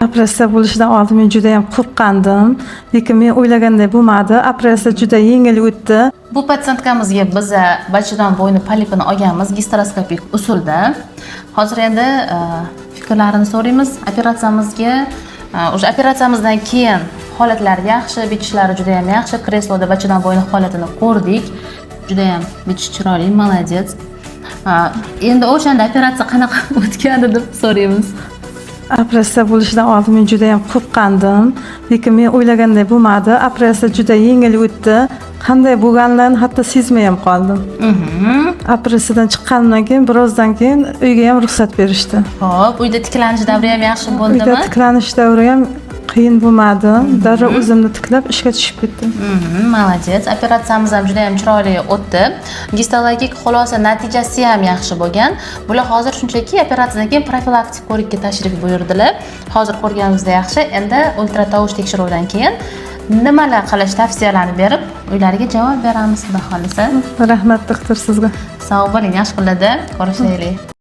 Operatsiya bo'lishidan oldin men juda ham qo'rqqandim, lekin men o'ylaganday bo'lmadi. Operatsiya juda yengil o'tdi. Bu пациентка mizga biza bachadon bo'yni polipini olganmiz gisteroskopik usulda. Hozir endi fikrlarini so'raymiz. Operatsiyamizga уже operatsiyamizdan keyin holatlari yaxshi, bitishlari juda ham yaxshi. Kresloda bachadon bo'yni holatini ko'rdik. Juda ham bitish chiroyli, молодец. Endi o'shanda operatsiya qanaqa o'tgandi deb so'raymiz. Operatsiya bo'lishidan oldin men juda ham qo'rqqandim, lekin men o'ylaganday bo'lmadi. Operatsiya juda yengil o'tdi. Qanday bo'lganini hatto sezmay ham qoldim. Operatsiyadan chiqqanimdan keyin birozdan keyin uyga ham ruxsat berishdi. Xo'p, uyda tiklanish davri ham yaxshi Uyda bo'ldimi? tiklanish davri ham qiyin bo'lmadi. Darrov o'zimni tiklab, ishga tushib ketdim. Молодец. Operatsiyamiz ham juda ham chiroyli o'tdi. Gistologik xulosa natijasi ham yaxshi bo'lgan. Bular hozir shunchaki operatsiyadan keyin profilaktik ko'rikka tashrif buyurdilar. Hozir ko'rganimizda yaxshi. Endi ultratovush tekshiruvidan keyin nimalar qilish tavsiyalarini berib, uylariga javob beramiz, xudo xohlasa. Rahmat, doktor, sizga. Sog' bo'ling, yaxshi kunlarda ko'rishaylik.